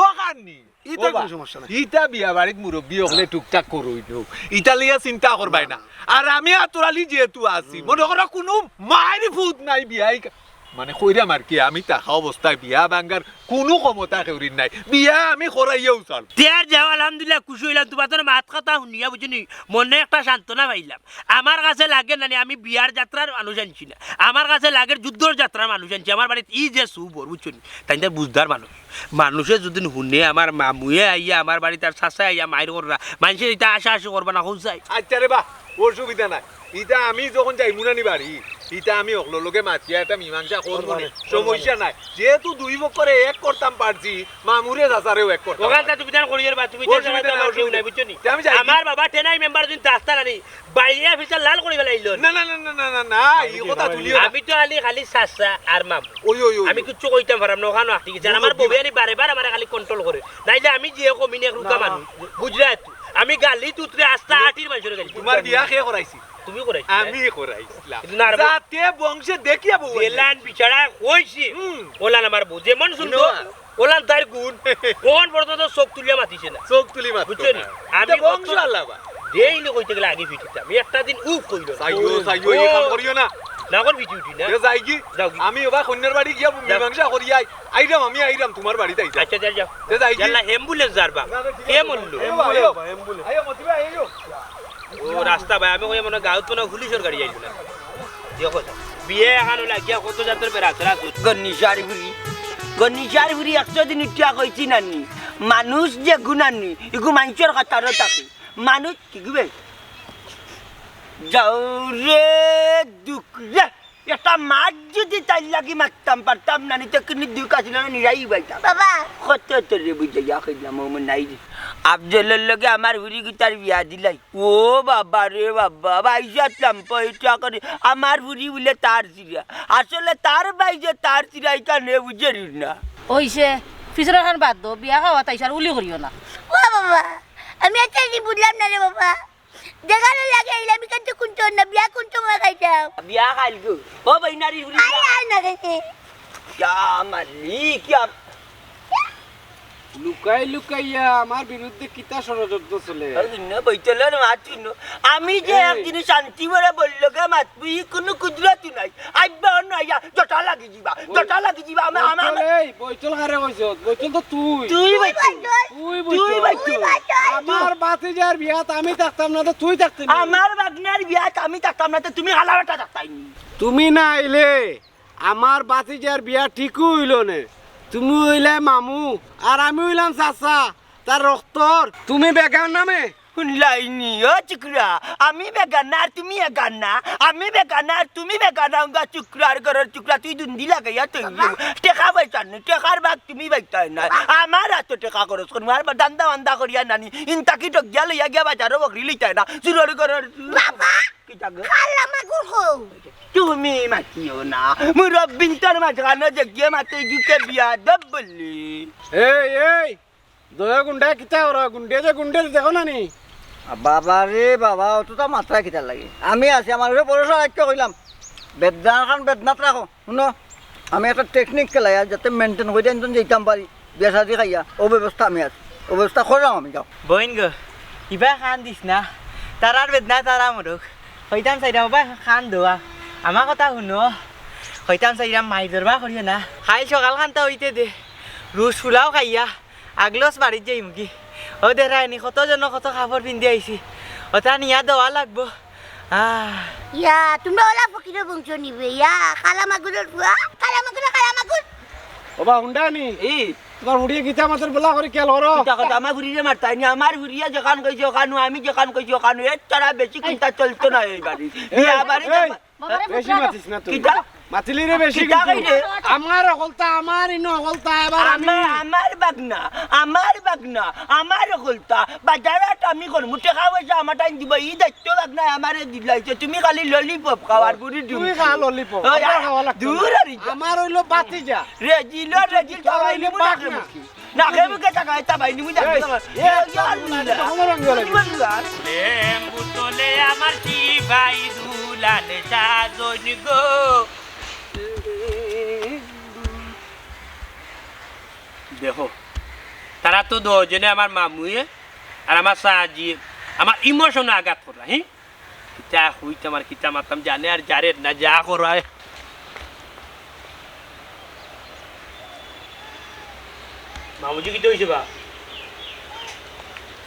অখান নি। ইতা কোনো সমস্যা নাই। ইতা বিয়া বাড়িত মুরব্বি অকলে টুকটাক করইন নু। ইতা লইয়া চিন্তা করবায় না। আর আমি আতর আলী যেহেতু আছি, মনো করো কুনু মাইর ফুত নাই বিয়াই কা-, মানে কইরাম আর কি, আমি থাকা অবস্থায় বিয়া ভাঙ্গার কুনু ক্ষমতা কেউরির নাই। বিয়া আমি করাইয়াউ ছাড়মু। তে আর যাও, আলহামদুলিল্লাহ, খুশি অইলাম। তুমার তো মাত কথা হুনিয়া, বুঝছো নি, মনে একটা সান্ত্বনা পাইলাম। আমার কাছে লাগে না নি, আমি বিয়ার যাত্রার মানুষ আনছি না, আমার কাছে লাগের যুদ্ধর যাত্রার মানুষ আনছি। আমার বাড়িত ই যে সুবর, বুঝছো নি, তাইন তার বুঝদার মানুষ। মানুষে যদি হুনে আমার মামুয়ে আইয়া আমার বাড়িত আর চাচায় আইয়া মাইর কররা, মানষে ইতা আশা আশি করবা না, কও চাই। আচ্ছা রে বা, অসুবিধা নাই। ইতা আমি যখন যাইমু না নি বাড়ি, ইতা আমি অকলর লগে মাতিয়া একটা মীমাংসা করমু নে, সমস্যা নাই। যেহেতু দুই পক্ষরে এক করতাম পারছি, মামুরে চাচারেও এক করতাম পারছি। তুমি তান করিও রে বা, তুমি তান অসুবিধা ছাড়া তো নাই, আমার কেউ নাই, বুঝছো নি? তে আমি যাই। আমার বাবা টেনাই মেম্বার যদি আস্তা নানি, বাইয়া ফিসা লাল করি ফেলাইলো। না, না, না, না, না, না, না, ই কথা তুলিও না। আমি তো খালি, খালি চাচা আর মামু। ওই, ওই, ওই, আমি ওই। কিচ্ছু কইতাম পারাম না, ওখানো আটকি গেছে। আর আমার বউয়ে আনি বারে বার আমারে খালি কন্ট্রোল করে। নাইলে আমি যে কমিনে এক রুকা মানুষ, বুঝরায় তো? আমি গালি তুতরে আস্তা আটির মানষরে গালি। তুমার বিয়া কে করাইছে? তুমি করাইছো, আমি করাইছিলাম। কিন্তু না রে, যাতে বংশে দেখিয়া বউ আইছে। যেলান বিচারা কইছি, হুম। ওলান আমার বউ। যেমন সুন্দর, ওলান তার গুণ। কোন পর্যন্ত চোখ তুলিয়া মাতিছে না। চোখ তুলি মাততো না। বুঝছো নি? আমি ইতা বংশ কত আল্লাহ বা। দেই নি কইতে গেলে আগে ফিটিতাম। আমি একটা দিন উফ কইল না। চাইও, চাইও, এই কাম করিও না। না, এখন ফিটি উঠি না। এ যাই কি? যাও কি? আমি ওবা কইন্যার বাড়ি গিয়া মীমাংসা করি আই। আইরাম, আমি আইরাম তুমার বাড়িত আইরাম। আচ্ছা, যাও, যাও। এ যাই কি? ইয়াল্লা, অ্যাম্বুলেন্স যার বাপ। না, না, ঠিক কে আছে। মরলো? আইও, আইও। আইও, মতি ভাই, আইও। ও রাস্তা ভাই, আমি কই মনে গাউত মনে পুলিশর গাড়ি আইলো না। দেখো তো, বিয়া এখানো লাগিয়া কত জাতর বেড়া, তোরা তো। গনিশার ফুরি, গনিশার ফুরি একশো দিন উঠিয়া কইছি নানি, মানুষ যে গুণানি, ইগু মানষর কাতারো থাকে। মানুষ কি গুবে? যাও রে দুখ রে, একটা মাত যদি তাইর লাগি মারতাম পারতাম নানি, তে কিন্তু দুখ আছিল না, নিরাই বাইতাম। বাবা। কত তোরে বুঝাইয়া কইলাম, ও মন নাই রে। আফজলর লগে আমার ফুরি গুতার বিয়া দিলাই। ও বাবা রে বাবা, বাইজাত লাম্পা ইটা করে। আমার ফুরি বুলে তার চিরা। আসলে তার বাইজে তার চিরা, ইখান হে বুঝের না। অইছে, পিছনর খান বাদ দেও, বিয়া খাওয়াত আইছো আর উলি করিও না। ও বাবা, আমি একটা জিনিস বুঝলাম না রে বাবা। যেখানো লাগে আইলাম, ইখান তো কুনতো না, বিয়া কুন সময় খাইতাম? বিয়া খাইল গো। ও বাইনারি ফুরি। আয়, আয় না খাইতে। ইয়া মালিক, ইয়া লুকাই লুকাইয়া আমার বিরুদ্ধে কিতা ষড়যন্ত্র চলে? ওই জন্য বইতলর মাত শুনো। আমি যে এই। এক জিনিস শান্তি করে বললো গে মাতবি, ই কোনো কুদরতই নাই। আইবা অন্য আইয়া জটা লাগি যিবা, জটা লাগি যিবা। আমা-, আমা-, আমা- বইতল, এই, বইতল কারে কইছস? বইতল তো তুই। তুই বইতল। তুই বইতল। তুই বইতল। আমার ভাতিজার বিয়াত আমি থাকতাম না, তো তুই থাকতে না। আমার ভাগনার বিয়াত আমি থাকতাম না, তো তুমি হালা বেটা থাকতাই নি। তুমি না আইলে আমার ভাতিজার বিয়া ঠিকউ অইলো নে। তুমি অইলে মামু, আর আমি অইলাম চাচা, তার রক্তর। তুমি বেগানা নে। হুনলায়নি, ও চুকরা, আমি বেগানা আর তুমি এগানা, আমি বেগানা আর তুমি বেগানা, উঙ্গা চুকরার ঘরর চুকরা, তুই দুন্দি লাগাইয়া তুই। টেকা পয়সা নি, টেকার ভাগ তুমি পাইতায় না। আমার আতো টেকা খরচ করমু, আর ধান্দা বান্দা করিয়া নানি, ইনতাকি টগিয়া লইয়া গিয়া বাজারো বকরি লইতায় না, চুরর ঘরর। বাবা! কিতা গো? খালা মাগুর কও। তুমি মাতিও না। মুরব্বিন্তর মাঝখানো যে গিয়ে মাতে গিকে বিয়াদব বললি। এই, এই, দয়া গুন্ডা কিতা ওরা? গুন্ডে যে গুন্ডে দেখো না নি? বাবা রে বাবা, অতটা মাতরা কিতা লাগে? আমি আছি, আমার উপরে ভরসা রাখিও কইলাম। বেদনার খান বেদনাত রাখো। হুনো, আমি একটা টেকনিক খেলাই আর যাতে মেইনটেইন করি একজন যাইতাম পারি, বিয়া শাদি খাইয়া, ও ব্যবস্থা আমি আছি, ও ব্যবস্থা করলাম আমি, যাও। বইন গো, ইবা কান দিস না, তারার বেদনায় তারা মরুক। কইতাম চাইরাম, বাবা, কান দেওয়া, আমার কথা হুনো। কইতাম চাইরাম, মাইর দরবার করিও না। খাইল সকাল খান্তা অইতে দে, রুশ ফুলাও খাইয়া আগলস বাড়িত যাইমুগি। ও দেরায়নি, কত জন কত কাপড় পিন্দি আইছি, ওটা নিয়া দেওয়া লাগবো। আহ। ইয়া, তুমরা অলা ফকিরর বংশ নি বে, ইয়া, খালা মাগুরর ফুয়া, খালা মাগুর, খালা মাগুর। ওবা, হুনরায়নি? ই। তুমার ফুড়িয়ে কিতা মাতের বলা করি খেয়াল করো। কিতা কথা, আমার ফুড়িরে মারতায়নি, আমার ফুড়িয়ে যেখান কইছে ওখানো, আমি যেখান কইছি ওখানো, এর ছাড়া বেশি কুন্তা চলতো না এই বাড়ি। এই, বিয়া বাড়ি এই, বেশি মাতিস না তুই। কিতা? মাতিলি রে বেশি কিতা কিন্তু। কইলে? আমার হকলতা, আমার ইনো হকলতা, এবার আমি। আমার, আমার বাগনা, আমার বাগনা, আমার হকলতা। বাজারহাট আমি করমু, টেকা পয়সা আমার টাইম দিব, ই দায়িত্ব বাগনায় আমারে দিলাইছে। তুমি খালি ললিপপ খাওয়ার গুড়ি দিও। তুই খা ললিপপ, ওই, আমার খাওয়া লাগতো না। দূর হরি যা। আমার অইলো ভাতিজা। রেজিলো, রেজিল খাওয়াই নিমু না। নাকে মুখে তাকায়, তা ভাই, নিমু যাবে এই, না। এ, এ, ইয়া আল্লাহ। এটা আমার রঙ ধরে। কি বললি আর? প্রেম বুতলে আমার কি ভাই দুলাল সাজন গো। দেখো, তারা আর তো দুইজনে আমার মামুয়ে আর আমার সাজি আমার ইমোশনে আঘাত কররা, হি? কিতা কইতাম আর কিতা মারতাম জানে আর জারে না যা করায়। মামুজি, কিতা অইছে বা?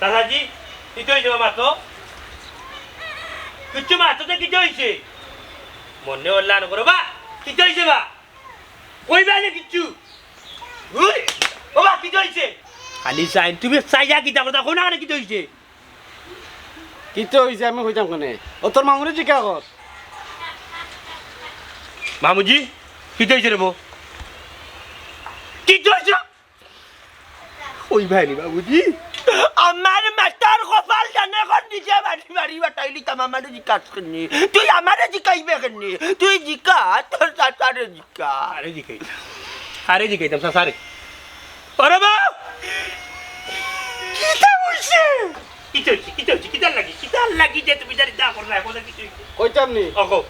চাচাজি, কিতা অইছে বা মাতো? কিচ্ছু মাতো তো, কিতা অইছে? মনে অইলা না করো বা, কিতা অইছে বা? কইবা না কিচ্ছু? উই, ও বা, কিতা অইছে? খালি চাইন, তুমি চাইয়া কিতা করতা, কও না কেনে কিতা অইছে? কিতা অইছে আমি কইতাম কেনে? ও তোর মামুরে জিকা কর। মামুজি, কিতা অইছে রে বো? কিতা অইছে? কইবায় নি মামুজি? আমার মাথার কপাল জানে কোন দিকে বাড়ি বাড়ি বাটাইলিতাম, আমারে জিকাস কেনে? তুই আমারে জিকাইবে কেনে? তুই জিকা, তোর চাচারে জিকা। আরে জিকাই, আরে জিকাইতাম চাচারে। ওরে বা! কিতা অইছে? কিতা অইছে? কিতা অইছে? কিতার লাগি? কিতার লাগি যে তুমি জানি তা করো না? এখন কিতা অইছে? কইতাম নি? ওগো।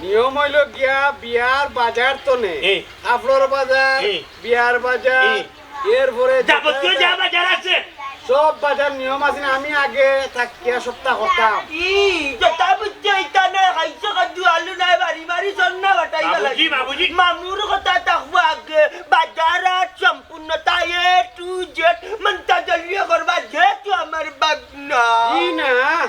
নিয়ম অইলো গিয়া বিয়ার বাজার তনে। এ। কাপড়র বাজার, এ। বিয়ার বাজার, এ। এরপরে যাবতীয় যা বাজার আছে। সব বাজার নিয়ম আছে না, আমি আগে থাকিয়া সবতা করতাম। ই, যেতা বুঝছো ইতা না, খাইছো কদ্দু আলু নাই, বাড়ি বাড়ি সন্না বাটাই বাবুজি, বাবুজি। মামুর কথা থাকবো আগে, বাজার আর সম্পূর্ণ তা A to Z, মনটা জ্বলিয়ে করবা, যেহেতু আমার বাগনা। ই না, হ্যাঁ?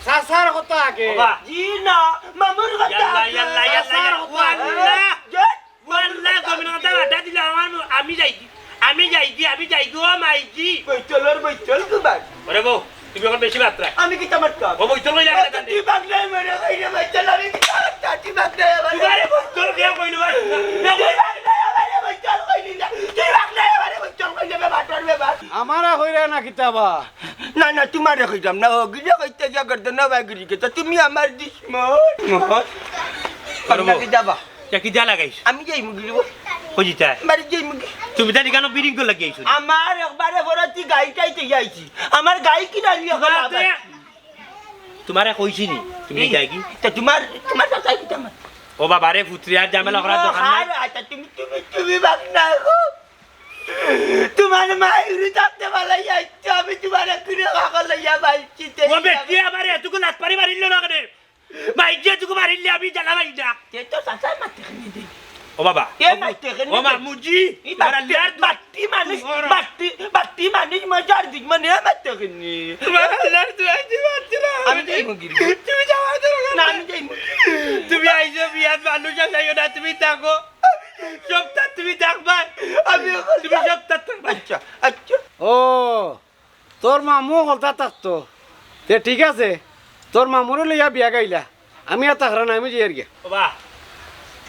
চাচার কথা আগে। বাবা। জি না, মামুর কথা ইয়াল্লা, আগে। ইয়াল্লা, ইয়াল্লা, চাচার ইয়াল্লা, কথা আগে। ইয়াল্লা। যে ও আল্লাহ, জমিন কথা বাধা দিলে আমার মু-, আমি যাইগি, আমি যাইগি, আমি যাইগি, ও মাইগি। বৈতলর বৈতল কুমার। ওরে বউ, তুমি এখন বেশি মাত্রা। আমি কিতা মাত্রা? ও বৈতল কইলা ও, কেন তুই বাগলাই মরে কইলে বৈতল, আমি কিতা মাত্রা? তুই বাগলাই আমারে। তোমারে বৈতল কে কইলো ভাই? তুই বাগলাই আমারে বৈতল কইলি না। তুই বাগলাই আমারে বৈতল কইলে বে বাটর বে বাট। আমারে কইরা না কিতা বা? না, না, তোমারে কইতাম না। ও গিরে কইতে গিয়া গর্দন না ভাই গিরি কে। তো তুমি আমার দুশমন। মোহন। ওরে বউ। কিতা বা? ইটা কিতা লাগাইছ? আমি যাইমুগি রে বা। কই যিতায়? বাড়ি যাইমুগি। তুমি তার এখানো বিরিং করে লাগিয়ে আইছো। আমার একবারে বড় তুই গাড়ি টাইতে যাইছি। আমার গাড়ি কিনা নিয়ে তোমার গেল তো আবার। এ-, তোমারে কইছি নি? তুমি এই, যাইগি? তা তোমার, তোমার চাচায় কিতা আমার? ও বাবা রে, ফুতরে আর ঝামেলা করার দরকার নাই। আচ্ছা, তুমি, তুমি, তুমি বাপ না গো। তোমার মা ইউরি থাকতে পালাই আইতো, আমি তোমার এক্ষুনি কাকা লইয়া বাইছি। ও বেটি, আমার এটুকু লাত পারি মারিল না কেনে? মাইজি এটুকু মারিলে আমি জ্বালা পাই না। তে তো চাচায় মারতে কেনে দে? ও বাবা। তে ও মারতে কেনে ও দে? মামুজি, ই তোমার বাট্টি, আল্লাহর দু- বাট্টি মানুষ, তোমার বাট্টি, বাট্টি মানুষ মজার দিক মানে মারতে কেনে? তোমার আল্লাহর দুয়াই দি মারতে না। আমি যাইমুগি। তুমি যাওয়ার দরকার না, নাই। আমি যাইমুগি। তুমি আইছো বিয়াত মানুষ আসাইও না, তুমি থাকো। সপ্তাহ তুমি থাকবা। আমি এখন তুমি যাই। সপ্তাহ থাকবা। আচ্ছা, আচ্ছা। ও, তোর মামু হকলতা থাকতো। তে ঠিক আছে, তোর মামুরে লইয়া বিয়া গাইলা। আমি আর থাকরা না, আমি যাইয়ার গিয়া। ও বা,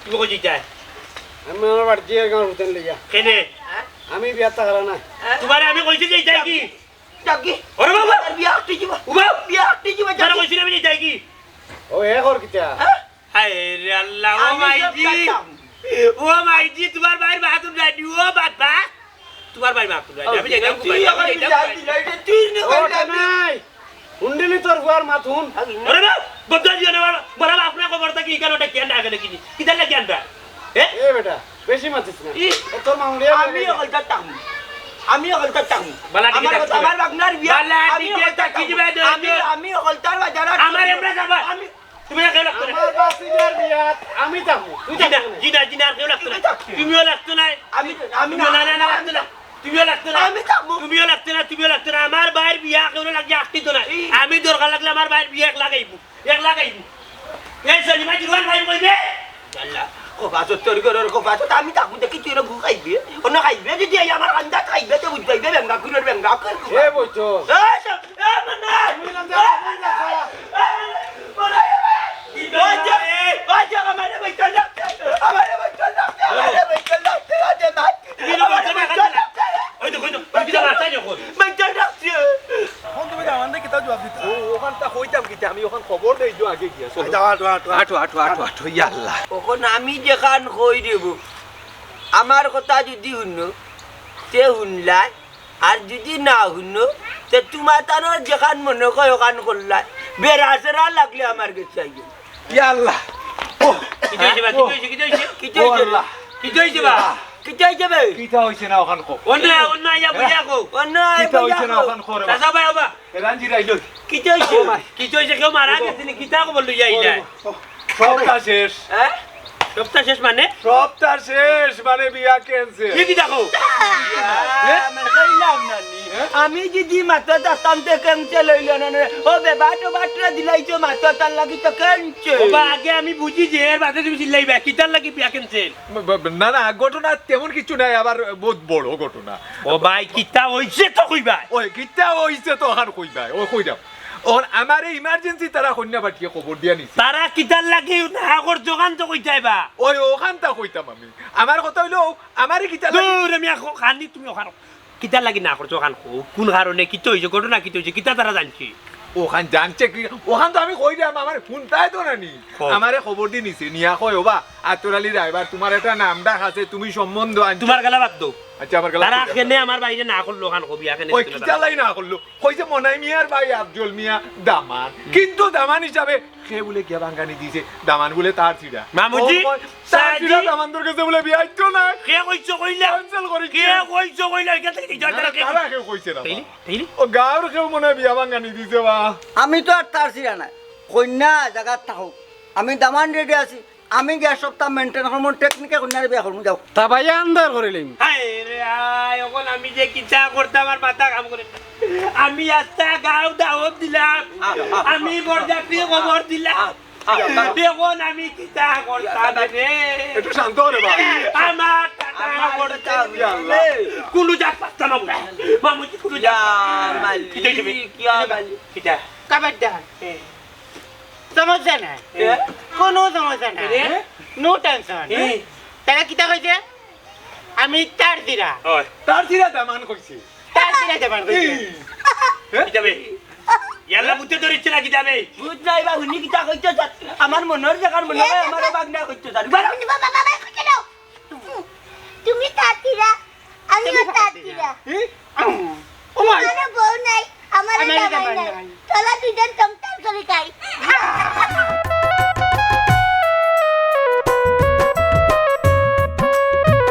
তুমি কই যাইতায়? আমি আমার বাড়িত যাইয়ার গিয়া, আমার পুতেন লইয়া। কেনে? আমি বিয়াত থাকরা না। তোমারে আমি কইছি যাইতায় কি? যাও কি? ওরে বাবা! আর বিয়া আটকে যাবা। ও বাবা! বিয়া আটকে যাবা, যাও তোমারে কি? কইছি না আমি যাইতায় কি? ও, এ কর কিতা? হ্যাঁ? হায় রে আল্লাহ, ও আমি মাইজি। সব জানতাম। ও মাইজি, তোমার ভাইর মাত উঠাই দি, ও বাবা। তোমার ভাইর মাত উঠাই দি। আমি যাইতাম, তুই আমার আমি বিয়া যাইতাম। দিলে, এটা তুই নে ও, করবি। নাই। হুনলি তোর ফুয়ার মাত হুন। ওরে বাবা, বদ্দুয়া দিও না, বাবা। বড় বাপ না, খবর থাকি, এখানে ওটা কেন ডাকে নাকি? কিতার লাগি আনবা? এ? এ বেটা, বেশি মাতিস না। ই, ও তোর মামুরে আমি হকলতার থাকমু। আমি হকলতার থাকমু। বালা টিকে আমার থাকতে কথা, হবে। আমার বাগনার বিয়া। বালা আমি টিকে হকলতার থাকি থাকমু। দিবা দে, আমি, দে। আমি হকলতার বাজার আর আমার এমরা যাবা। আমি তুমি না কেউ লাগতো না। আমার বাসিজার বিয়াত আমি থাকমু। তুই জি না, থাকবি না। জি না, জি না, আর কেউ লাগতো না। তুই থাকবি। তুমিও লাগতো না। আমি, আমি তুমিও না, না, না, লাগতো না। তুমিও লাগতো না। আমি থাকবো। তুমিও লাগতো না, তুমিও লাগতো না। আমার ভাইর বিয়া কেউ লাগি আটকিতো না। এই। আমি দরকার লাগলে আমার ভাইর বিয়া একলা গাইবো। একলা গাইবো। এই সেলিমা জিরুয়ান ভাই কইবে? আল্লাহ, কফাসত তোর ঘরর কফাসত আমি থাকবো দেখি তুই এরা গু খাইবে। অন্য খাইবে যদি এই আমার কান্দাত খাইবে, তো বুঝ পাইবে, বেঙ্গা কুনোর বেঙ্গা কর। এ বইতো। এ সব, এ মান্না। আমি নাম দে, আমি নাম দে। এ মান্না, ওরা এ ভাই। ওই যে, ওই যে, আমারে বইতো লাগছে, আমারে বইতো লাগছে, আমারে বইতো লাগছে, ওই যে মার। তুমি না বলছো না, খাচ্ছ না। ওই তো, ওই তো, ওই তো, মারতাই যখন। বইতো লাগছে। এখন তুমি দামান দে কিতা জবাব দিতা? ও, ওখান তা কইতাম কিতা, আমি ওখান খবর দেই তো আগে গিয়া, চলো। আচ্ছা, আটো, আটো, আটো। আটো, আটো, আটো, আটো, ইয়া আল্লাহ। অখন আমি যেখান কই দেব, আমার কথা যুদি হুনো, তে হুনলায়, আর যুদি না হুনো, তে তুমার তানর যেখান মনে কয় ওখান করলায়, বেড়া সেরা লাগলে আমার গেছে আইও। ইয়া আল্লাহ। ও, কিতা অইছে বা? কিতা অইছে? কিতা অইছে? কিতা অইছে? ও আল্লাহ। কিতা অইছে বা? কিতা অইছে বে? কিতা অইছে না অখান কও। অন্য, অন্য আইয়া বইয়া কও। অন্য আইয়া কিতা অইছে না অখান কও রে বা। চাচা ভাই, ওবা। এরান জিরাই লই। কিতা অইছে? ও মা। কিতা অইছে? কেউ মারা গেছে নি? কিতা খবর লইয়া আইলা? ও, সবটা শেষ। হ্যাঁ? সবটা শেষ মানে? সবটা শেষ মানে বিয়া cancel। কি কিতা কও? হ্যাঁ? আমি কইলাম না নি। হ্যাঁ? আমি যদি মাথা তাতাম তে cancel অইল না রে। ও বে, বাটো বাটরা দিলাইছো মাথা তার লাগি তো cancel। ওবা, আগে আমি বুঝি যে এর বাদে তুমি চিল্লাইবা। কিতার লাগি বিয়া cancel? ব-, ব-, না, না, ঘটনা তেমন কিছু নাই, আবার বহুত বড় ঘটনা। ও ভাই, কিতা অইছে তো কইবায়। ওই, কিতা অইছে তো আর কইবায়, ও কই দাও। ওর আমারে emergency তারা কইন্যা পাঠিয়ে খবর দিয়া নিছে। তারা কিতার লাগি না করছে অখান তো কইতায় বা। ওই, অখান তা কইতাম আমি। আমার কথা অইলো, আমারে কিতার লাগি দূর, আমি এখন খানি তুমি অখান কিতার লাগি না করছো অখান কও? কোন কারণে? কিতা অইছে? ঘটনা কিতা অইছে? কিতা তারা জানছে? অখান জানছে কি? অখান তো আমি কই দিলাম, আমারে হুনতায় তো না নি। কও। আমারে খবর দি নিছে, নিয়া কয়, "ওবা, আতর আলী ড্রাইভার, তুমার একটা নাম ডাক আছে, তুমি সম্বন্ধ আনছো।" তুমার গালা বাদ দেও। আচ্ছা, আমার গালা তারা বাদ দেও। কেনে আমার ভাইরে না করলো অখান কও, বিয়া কেনে ওই দিছিল কিতা তারা? লাই না করলো? কইছে মনাই মিয়ার ভাই আফজল মিয়া দামান। হুম। কিন্তু দামান হিসাবে কে বুলে গিয়া ভাঙ্গানি দিছে, দামান বুলে তার ছিড়া। মামুজি, ও কয়, তার ছিড়া সাজি। দামানদর গেছে বুলে বিয়া অইতো না। কে কইছো কইলা? Cancel করি কে দিছে। কইছো কইলা? এখান থেকে এই না, না, তারা কেউ কইছে না। তাইলে? তাইলে? ও গাঁওর কেউ মনে হয় বিয়া ভাঙ্গানি দিছে বা। আমি তো আর তার ছিড়া নাই। কইন্যা জাগাত থাকউক। আমি দামান ready আছি। আমি গিয়া সবটা maintain করমু, technique এ কইন্যারে বিয়া করমু, যাও। তা ভাই আন্দার করিলিম। হায় রে হায়, অখন আমি যে কিতা করতাম আর মাথা কাম করে না। আমি আস্তা গাঁও দাওয়াত দিলাম, আমি বরযাত্রী খবর দিলাম। অখন আমি কিতা করতাম রে? একটু শান্ত হ রে ভাই। আমার টাকা আমার খবর টাকা দিলাম। ইয়া আল্লাহ। কুনু জাত পাত্তা না বুঝা। মামুজি কুনু জাত। ইয়া মালিক, কিতা হইছে বে? ইয়া মালিক। কিতা? কাবার দান। এ। সমস্যা নাই। এ? কোনো সমস্যা নাই। এ? No tension। এ? তারা কিতা কইছে? আমি তার ছিড়া। ওই। তার ছিড়া দামান কইছে। তার ছিড়া দামান কইছে। এই। এ? কিতা বে? ইয়াল্লা বুঝতে ধরিচ্ছে না কিতা বে? বুঝ নাই বা হুনি কিতা কইতো স্যার। আমার মনর জাগার মনে হয় আমার বাগনা কইতো স্যার। বাবা, বাবা, বাবা, কইতে দাও। তুমি তার ছিড়া, আমিও তার ছিড়া। এ? ও মাই। তোমারও বউ নাই, আমারও আমারও জামাই জামাই নাই। নাই। চলো দুইজন সংসার করি খাই।